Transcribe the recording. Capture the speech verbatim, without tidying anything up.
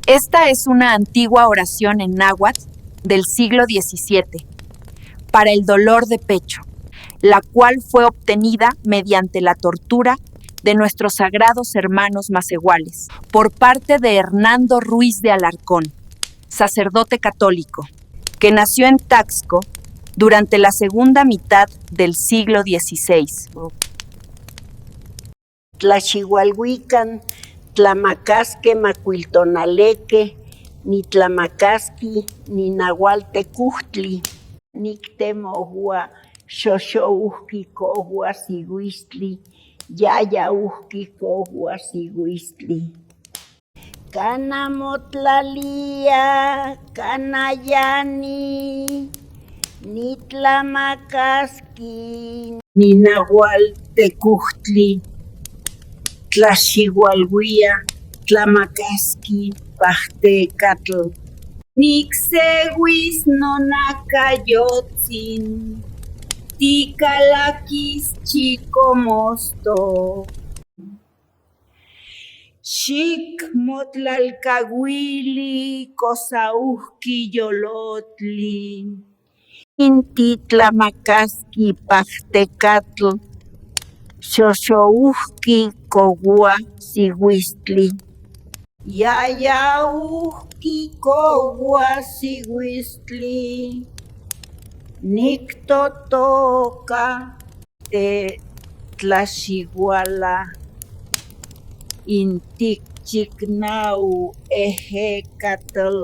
Esta es una antigua oración en náhuatl del siglo diecisiete para el dolor de pecho, la cual fue obtenida mediante la tortura de nuestros sagrados hermanos masehuales por parte de Hernando Ruiz de Alarcón, sacerdote católico, que nació en Taxco durante la segunda mitad del siglo dieciséis. Tlaxiualhuican, tlamacasque macuil tonaleque, nitlamacasqui ninahualtecujtli. Nictemohua xoxouhqui cohua siuistli, yayauhqui cohua siuistli. Cana motlalia, cana yani, nitlamacasqui ninahualtecujtli, tlaxiualhuia, tlamacasqui pahtecatl. Nicseuis nonacayotsin, ti calaquis chico mosto. Xicmotlalcahuili cosauhqui yolotli. Inti tlamacasqui pahtecatl, xoxouhqui cohua siuistli. Yayauhqui cohua siuistli. Nictotoca te tlaxiuala, inti cicnau ehecatl.